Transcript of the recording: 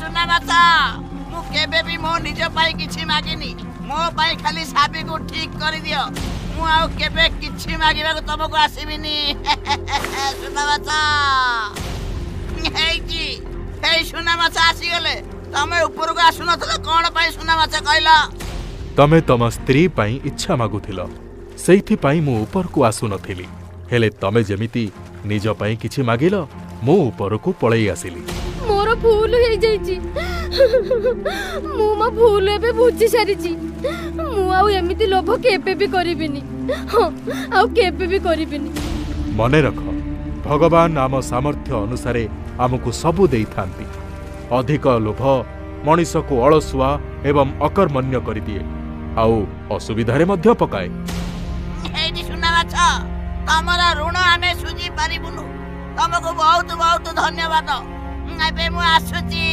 ସୁନା ମାଛ, ମୁଁ କେବେ ବି ମୋ ନିଜ ପାଇଁ କିଛି ମାଗିନି। ମୋ ପାଇଁ ଖାଲି ସାବିକୁ ଠିକ କରିଦିଅ, ମୁଁ ଆଉ କେବେ କିଛି ମାଗିବାକୁ ତମକୁ ଆସିବିନି। ସୁନା ମାଛ ହେଇଛି, ହେଇ ସୁନା ମାଛ ଆସିଗଲେ। ତମେ ଉପରକୁ ଆସୁନଥିଲ କଣ ପାଇଁ ସୁନା ମାଛ କହିଲ? ତମେ ତମ ସ୍ତ୍ରୀ ପାଇଁ ଇଚ୍ଛା ମାଗୁଥିଲ, ସେଇଥିପାଇଁ ମୁଁ ଉପରକୁ ଆସୁନଥିଲି। ହେଲେ ତମେ ଯେମିତି ନିଜ ପାଇଁ କିଛି ମାଗିଲ, ମୁଁ ଉପରକୁ ପଳେଇ ଆସିଲି। ମୋର ଭୁଲ ହେଇଯାଇଛି, ମୁଁ ମୋ ଭୁଲ ଏବେ ବୁଝି ସାରିଛି। ମୁଁ ଆଉ ଏମିତି ଲୋଭ କେବେ ବି କରିବିନି। ହଁ, ଆଉ କେବେ ବି କରିବିନି। ମନେ ରଖ, ଭଗବାନ ଆମ ସାମର୍ଥ୍ୟ ଅନୁସାରେ ଆମକୁ ସବୁ ଦେଇଥାନ୍ତି। ଅଧିକ ଲୋଭ ମଣିଷକୁ ଅଳସୁଆ ଏବଂ ଅକର୍ମଣ୍ୟ କରିଦିଏ ଆଉ ଅସୁବିଧାରେ ମଧ୍ୟ ପକାଏ। ହେଇଟି ସୁନା ମାଛ, ତମର ଋଣ ଆମେ ସୁଝି ପାରିବୁନୁ। ତମକୁ ବହୁତ ବହୁତ ଧନ୍ୟବାଦ। ଏବେ ମୁଁ ଆସୁଛି।